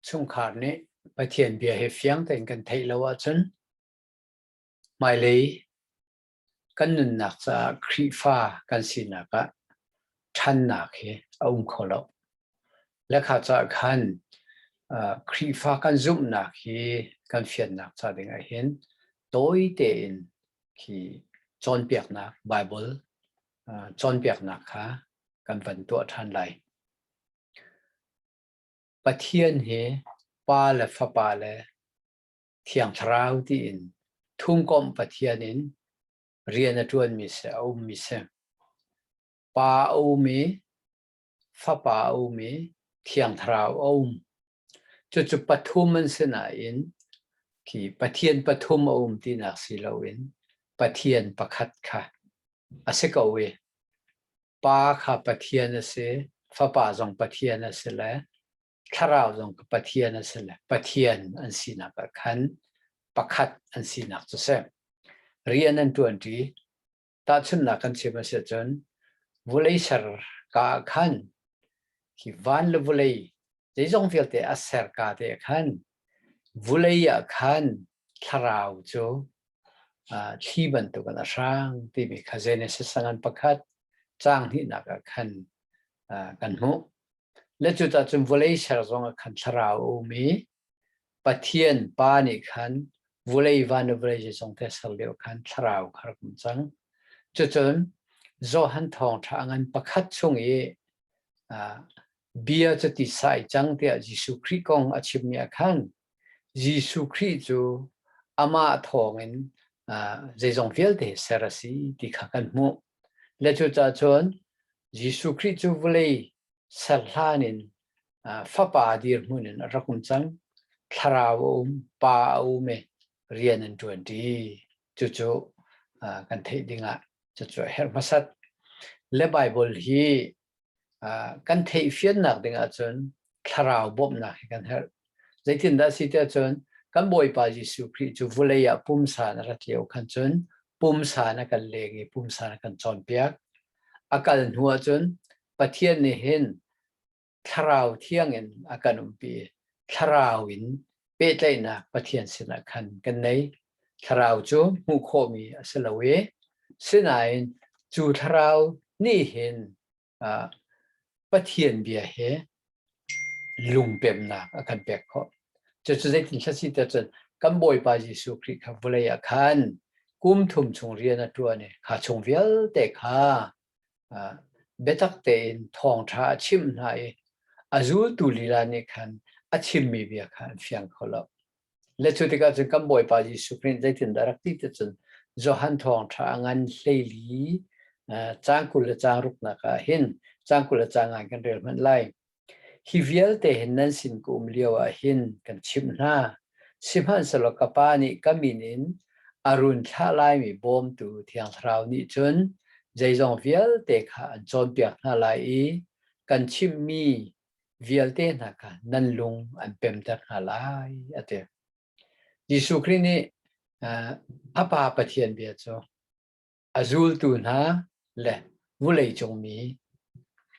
Chungkhar nih Pathian bia hi fiang tein kan theih lo ahcun hmailei kan nunnak caah Khrihfa kan sinak ah ṭhannak hi a um kho lo. Le kha caah khan Khrihfa kan zumhnak hi kan fiannak ca ding ah hin tawi tein khi cawnpiaknak Bible cawnpiaknak kha kan van tuah ṭhan lai. Pathian hi Pa le Fapa le Thiang Thlarau tiin thumkomh Pathian in rian a ṭuanmi si, a ummi si. Pa a um i Fapa a um i Thiang Thlarau a um. Cucu pathum an si nain khi Pathian pathum a um tinak si loin Pathian pakhat kha a si ko i Pa kha Pathian a si, Fapa zong Pathian a si le Thlarau zong Pathian a si le Pathian an sinak ah khan pakhat an sinak cu si. Rian an ṭuanṭi. Tahchunhnak kan chim a si ahcun vulei ser ka ah khan hi van le vulei zeizong vialte a ser ka te ah khan vulei ah khan thlarau cu thli bantukin a hrang timi kha Genesis sangan pakhat caang hnihnak ah khan kan hmuh. Le cucah cun vawlei ser zong ah khan thlarau a um i Pathian Pa nih khan vulei van le vawlei zeizong te ser lio khan thlarau kha rak um cang. Cucun Johan thawngṭha a ngan pakhat chung i bia cu ti sai cang tiah Jesuh Khrih kong a chimmi ah khan Jesuh Khrih cu amah thawngin zeizong vialte ser a si ti kha kan hmuh. Le cucaah cun Jesuh Khrih cu vawlei ser hlan in fapa dirhmun in a rak um cang. Thlarau a um, pa a um i rian an ṭuanṭi. Cucu kan theih dingah cucu a herh hmasat. Le Baibal hi kan theih fiannak ding ahcun thlarau bawmhnak hi kan herh. Zeitindah si tiah cun kan Bawipa Jesuh Khrih cu vulei ah pumsa in a rat lio khan cun pumsa in a kan leng i pumsa in a kan cawnpiak. A kal hnu ahcun Pathian nih hin thlarau thiang in a kan umpi. Thlarau in pehtlaihnak Pathian sinah khan kan nei. Thlarau cu hmuh khawhmi a si lo i sinain cu thlarau nih hin Pathian bia he lungpemnak a kan pek khawh. Cucu zeitin thla si tiah cun kan Bawipa Jesuh Khrih kha vawlei ah khan kum thum chung rian a ṭuan i kha chung vialte kha biatak tein thawngṭha a chimh hna i a zultu lila nih khan a chimmi bia kha an fiang kho lo. Le cu tikah cun kan Bawipa Jesuh Khrih zeitindah rak ti ti cun Johan thawngṭha a ngan hleili caang 20 le caang ruknak ah hin caang 20 le caang ngai kan rel hmanh lai. Hi vialte hin nan sin ka um lio ah hin kan chimh hna. Sihmanhsehlaw ka Pa nih ka min in a run thlah laimi bawmtu Thiang Thlarau nih cun zeizong vialte kha an cawnpiak hna lai i kan chimhmi vialte hna kha nan lung an pemter hna lai a ti. Jesuh Khrih nih a Pa Pathian bia cu a zultu hna le vuleicung mi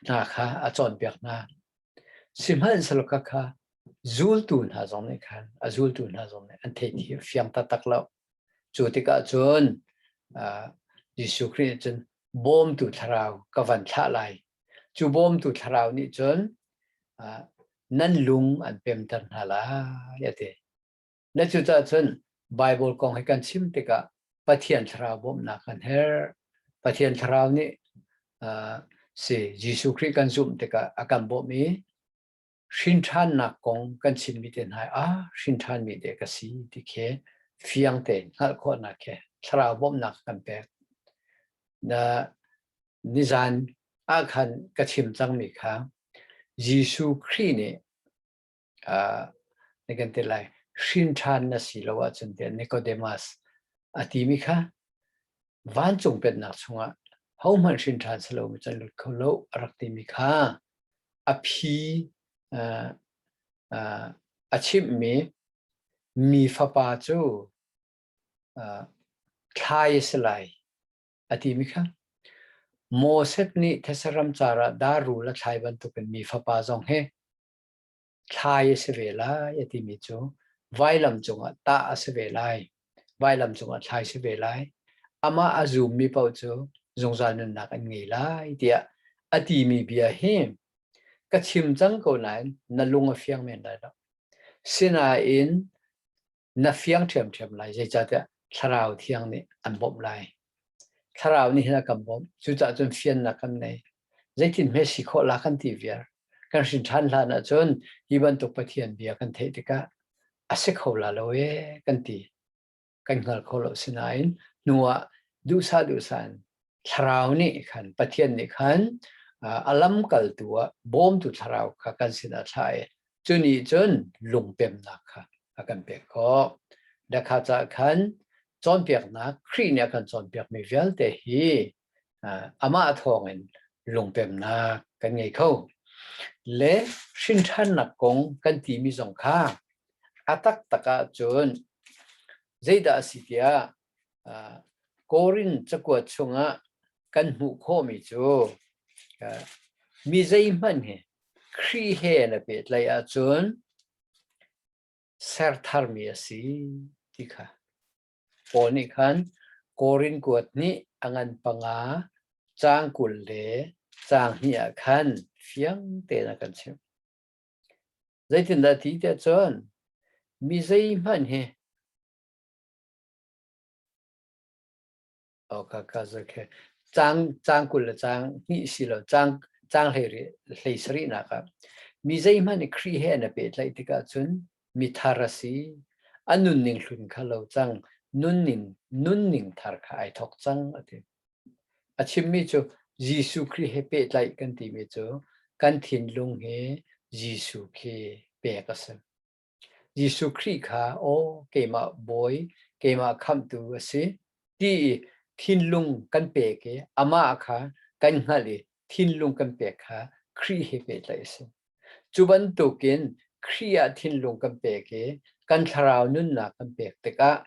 hna kha a cawnpiak hna. Sihmanhsehlaw kha kha zultu hna zong nih khan a zultu hna zong nih an theih fiang taktak lo. Cu tikah cun Jesuh Khrih nih cun bawmtu thlarau ka van thlah lai. Cu bawmtu thlarau nih cun nan lung an pemter hna lai a ti. Na cucaah cun Bible kong hi kan chim tikah Pathian thlarau bawmhnak kan herh. Pathian thlarau nih si Jesuh Khrih kan zumh tikah a kan bawmh i hrinṭhannak kong kan chimmi te hna ah hrinṭhanmi te ka si ti khi fiang tein hngalh khawhnak khi thlarau bawmhnak kan pek. Na nizan ah khan ka chim cangmi kha Jesuh Khrih nih na kan ti lai hrinṭhan na si lo ahcun tiah Nicodemus a timi kha vancung pennak chungah hohmanh hrinṭhan si lomi cu an lut kho lo a rak timi kha a phi a chimhmi mi fapa cu thlai a si lai a timi kha Moses nih these ram car ah dar rul a thlai bantukin mi fapa zong hi. Thlai a si ve lai a timi cu vailam cungah tah a si ve lai. Vailam cungah thlai si ve lai. Amah a zummi paoh cu zungzal nunnak an ngei lai tiah a timi bia hi ka chim cang ko nain na lung a fiang men lai lo. Sinain na fiang ṭhiamṭhiam lai, zeicahtiah Thlarau Thiang nih an bawmh lai. Thlarau nih hin a kan bawmh. Cucaah cun fiannak kan nei. Zeitin hme si khawh la kan ti viar. Kan hrin ṭhan hlan ahcun hi bantuk Pathian bia kan theih tikah a si kho la lo ee kan ti. Kan hngal kho lo sinain hnu ah duhsah duhsah in Thlarau nih khan Pathian nih khan a lamkaltu ah bawmtu thlarau kha kan sinah thlah i cu nih cun lungpemnak kha a kan pek khawh. Dakha caah khan cawnpiaknak Khrih nih a kan cawnpiakmi vialte hi amah thawngin lungpemnak kan ngei kho. Le hrinṭhannak kong kan timi zong kha a taktak ahcun zeidah a si tiah Korin cakuat chungah kan hmuh khawhmi cu mi zeihmanh hi Khrih he na pehtlaih ahcun ser tharmi a si ti kha Paul nih khan Korin kuat nih a ngan panga caang 20 le caang hnih ah khan fiang tein a kan chimh. Zeitindah ti tiah cun mi zeihmanh hi Caang 20 le caang hnih si lo caang caang hlei sarihnak ah mi zeihmanh nih Khrih he an i pehtlaih tikah cun mithar a si. A nunning hlun kha lo cang, nunning nunning thar kha ai thawk cang a ti. A chimmi cu Jesuh Khrih he pehtlaih kan timi cu kan thinlung hi Jesuh khi pek a si. Jesuh Khrih kha aw keimah Bawi, keimah Khamhtu a si ti i thinlung kan pek i amah kha kan hngalh i thinlung kan pek kha Khrih he pehtlaih a si. Cu bantukin Khrih ah thinlung kan pek i kan thlarau nunnak kan pek tikah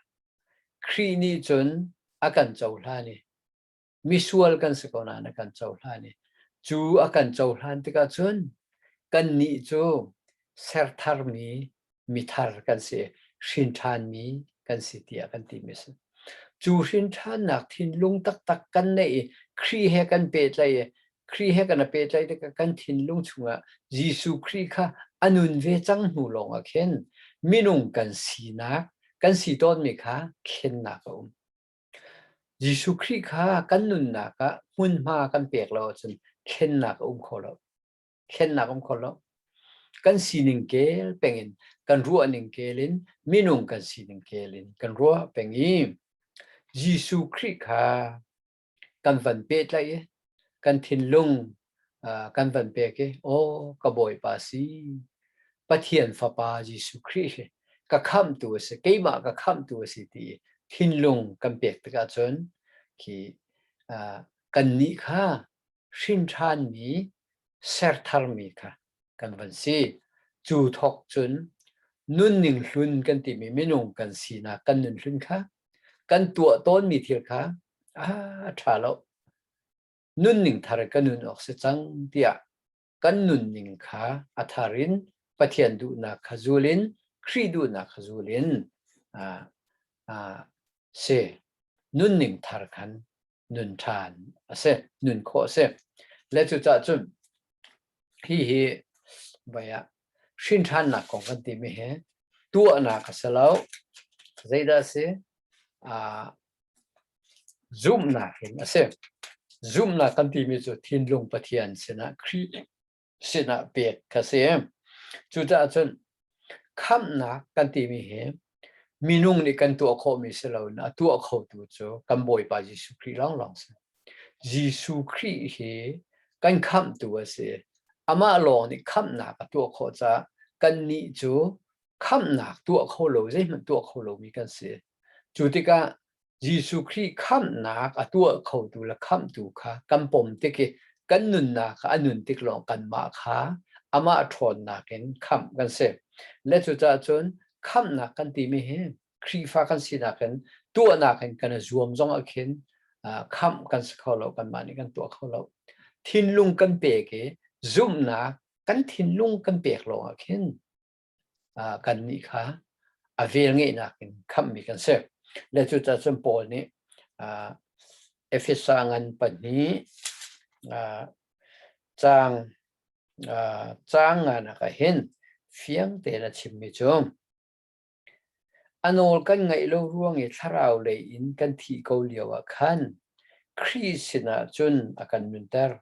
Khrih nih cun a kan cohlan i misual kan si ko nain a kan cohlan i cu a kan cohlan tikah cun kannih cu sertharmi mithar kan si, hrin ṭhanmi kan si tiah kan timi a si. Cu hrin ṭhannak thinlung taktak kan neih i Khrih he kan pehtlaih i Khrih he kan i pehtlaih tikah kan thinlung chungah Jesuh Khrih kha a nun ve cang hnu lawngah khin minung kan sinak, kan si tawnmi kha thlennak a um. Jesuh Khrih kha kan nunnak ah hmunhma kan pek lo ahcun thlennak a um kho lo. Thlennak a um kho lo. Kan sining kel peng in, kan ruahning kel in, minung kan sining kel in kan ruah peng i Jesuh Khrih kha kan van pehtlaih i kan thinlung kan van pek i aw ka Bawipa si Pathian Fapa Jesuh Khrih hi ka khamhtu a si keimah ka khamhtu a si ti thinlung kan pek tikah cun khi kannih kha hrin ṭhanmi sertharmi kha kan van si. Cu thawk cun nunning hlun kan timi minung kan sinak kan nun hlun kha kan tuah tawnmi thil kha a ṭha lo. Nunning thar ka nun awk si cang tiah kan nunning kha a thar in Pathian duhnak kha zul in Khrih duhnak kha zul in si nunning thar khan nun ṭhan a si, nun khawh a si. Le cucaah cun hi hi vai ah hrin ṭhannak kong kan timi hi tuahnak a si lo. Zeidah a si? Zumhnak in a si. Zumhnak kan timi cu thinlung Pathian sinah Khrih sinah pek kha si. Cucaah cun khamhnak kan timi hi minung nih kan tuah khawhmi si loin a tuah khotu cu kan Bawipa Jesuh Khrih lawnglawng si. Jesuh Khrih hi kan khamhtu a si. Amah lawng nih khamhnak a tuah khawh caah kannih cu khamhnak tuah kho lo, zeihmanh tuah kho lomi kan si. Cu tikah Jesuh Khrih khamhnak a tuah khotu le khamhtu kha kan pom tik i kan nunnak kha a nun tik lawng kanmah kha amah ṭhawnnak in khamh kan si. Le cucaah cun khamhnak kan timi hi Khrihfa kan sinak in tuahnak in kan i zuam zong ah khin khamh kan si kho lo, kanmah nih kan tuah kho lo. Thinlung kan pek i zumhnak kan thinlung kan pek lawng ah khin. Kannih kha a vel ngeihnak in khamhmi kan si. Le cucaah cun Paul nih Efesa ngan pahnih caang caang nganak ah hin fiang tein a chimmi cu A nawl kan ngaih lo ruang i thlarau lei in kan thih ko lioah khan Khrih sinah cun a kan nunter.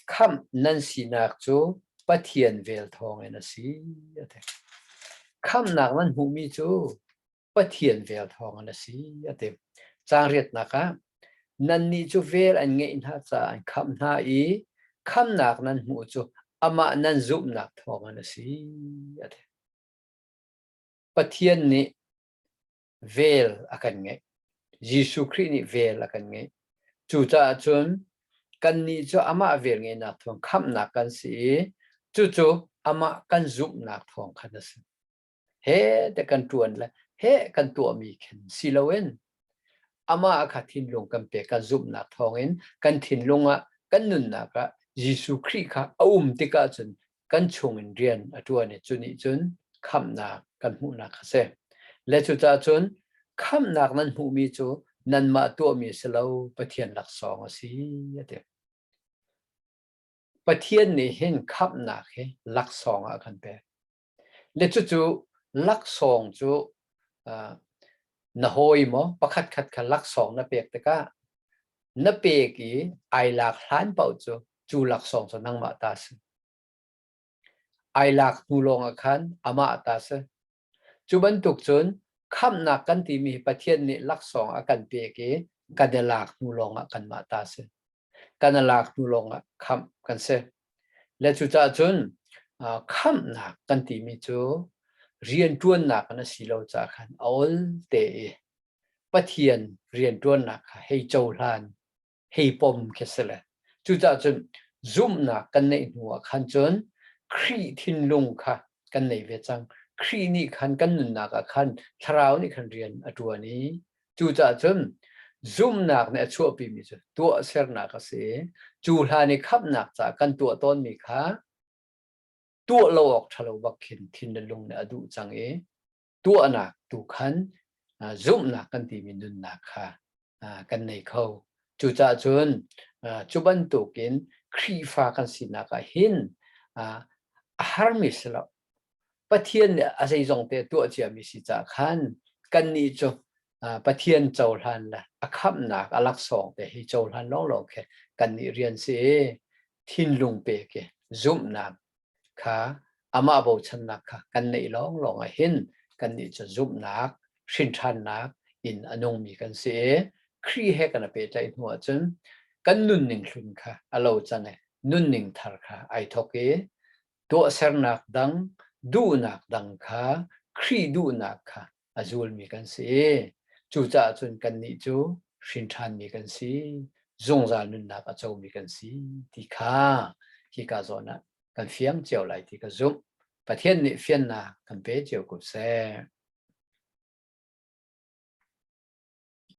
Khamh nan sinak cu Pathian vel thawngin a si, a ti. Khamhnak nan hmuhmi cu Pathian vel thawngin a si, a ti. Caang riatnak ah nannih cu vel an ngeih hna caah an khamh hna i khamhnak nan hmuh cu amah nan zumhnak thawngin a si, a ti. Pathian nih vel a kan ngeih. Jesuh Khrih nih vel a kan ngeih. Cucaah cun kannih cu amah vel ngeihnak thawng khamhnak kan si i cucu amah kan zumhnak thawng khan a si. He te kan ṭuan le he kan tuahmi khin si loin Amah kha thinlung kan pek kan zumhnak thawngin kan thinlung ah kan nunnak ah Jesuh Khrih kha a um tikah cun kan chungin rian a ṭuan i cu nih cun khamhnak kan hmuhnak a si. Le cucaah cun khamhnak nan hmuhmi cu nanmah tuahmi si lo Pathian laksawng a si a ti. Pathian nih hin khamhnak hi laksawng ah a kan pek. Le cucu laksawng cu na hawi maw pakhatkhat kha laksawng na pek tikah na pek i ai lak hlan paoh cu cu laksawng cu nangmah ta a si. Ai lak hnu lawngah khan amah ta a si. Cu bantuk cun khamhnak kan timi hi Pathian nih laksawng a kan pek i kan i lak hnu lawngah kanmah ta a si. Kan i lak hnu lawngah khamh kan si. Le cucaah cun khamhnak kan timi cu rianṭuannak in a si lo caah khan a ol te i Pathian rianṭuannak kha hei cohlan, hei pom khi si le. Cucaah cun zumhnak kan neih hnu ah khan cun Khrih thinlung kha kan nei ve cang. Khrih nih khan kan nunnak ah khan Thlarau nih khan rian a ṭuan i Cucaah cun zumhnak nih a chuahpimi cu tuahsernak a si i cu hlan i khamhnak caah kan tuah tawnmi kha tuah lo awk ṭhalo bak khin thin le lung nih a duh cang i tuahnak tu khan zumhnak kan timi nunnak kha kan nei kho. Cucaah cun cu bantukin Khrihfa kan sinak ah hin a harmi si lo. Pathian nih a zeizong te tuah ciami si caah khan kannih cu Pathian cohlan le a khamhnak a laksawng te hi cohlan lawnglawng khi kannih rian si i thinlung pek i zumhnak kha amah bochannak kha kan neih lawnglawng ah hin kannih cu zumhnak hrinṭhannak in a nungmi kan si i Khrih he kan i pehtlaih hnu ahcun kan nunning hlun kha a lo cang i nunning thar kha ai thawk i tuahsernak dang, duhnak dang kha Khrih duhnak kha a zulmi kan si i cucaah cun kannih cu hrinṭhanmi kan si, zungzal nunnak a comi kan si ti kha hika zawn ah kan fiang cio lai ti ka zumh. Pathian nih fiannak kan pe cio ko seh.